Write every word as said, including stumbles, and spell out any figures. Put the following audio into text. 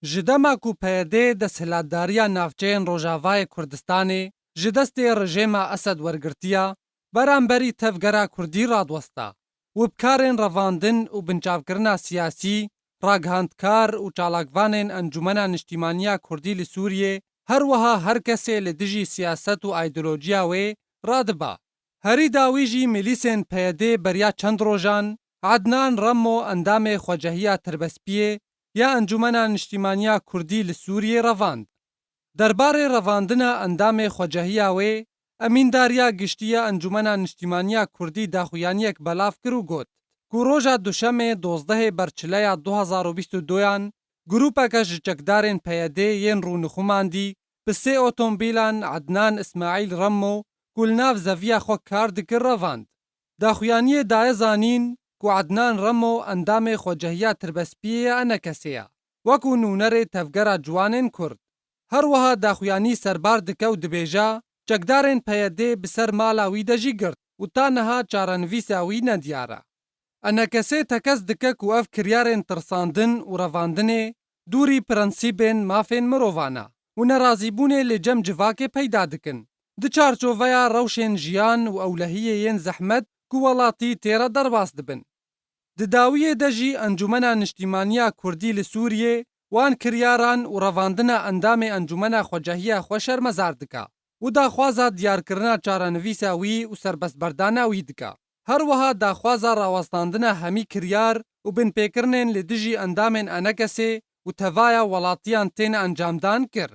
Ji dema ku P Y D desthilatdariya navçeyên Rojavayê Kurdistanê ji destê rejêma Esed wergirtiya, beramberî tevgera Kurdî radiwesta û bi karên revandin û binçavkirina siyasî, ragihandkar û çalakvanên Encûmena Niştîmaniya Kurdî li Sûriyê, her wiha her kesê li dijî siyaset û aydolojiya wê radiba. Herî dawî jî milîsên P Y D beriya çend rojan Ednan Remmo endamê Xwecehiya Tirbespiyê ya Encûmena Niştîmaniya Kurdî li Sûriyê revand. Derbarê revandina endamê xwecehiya wê, Emîndariya Giştî ya Encûmena Niştîmaniya Kurdî daxuyaniyek belav kir û got ku roja Duşemê dozdehê Berçileya du hazar û bîst û duyan grûpeke ji çekdarên P Y D yên rûnixumandî bi sê otomobîlan Ednan Îsmaîl Remmo ku li nav zeviya xwe kar dikir revand. Daxuyaniyê daye zanîn ku Ednan Remmo endamê Xwecehiya Tirbespiyê ya ENKSê ye, wekû nûnerê Tevgera Ciwanên Kurd. Her wiha daxuyanî serbar dike û dibêje, çekdarên P Y D bi ser mala wî de jî girt û ta niha çarenivîsa wî nediyar e. ENKSê tekez dike ku ev kiryarên tirsandin û revandinê dûrî prensîbên mafên mirovan e û nerazîbûnê li cem civakê peyda dikin. Di çarçoveya rewşên jiyan û ewlehiyê yên zehmet ku welatî tê re derbas dibin. Di dawiyê de jî Encûmena Niştîmaniya Kurdî li Sûriyê wan kiryaran û revandina endamê Encûmena Xwecehiya xwe şermezar dike û daxwaza diyarkirina çarenivîsa wî û serbestberdana wî dike. Her wiha daxwaza rawestandina hemî kiryar û binpêkirinên li dijî endamên ENKSê û tevaya welatiyan tên encamdan kir.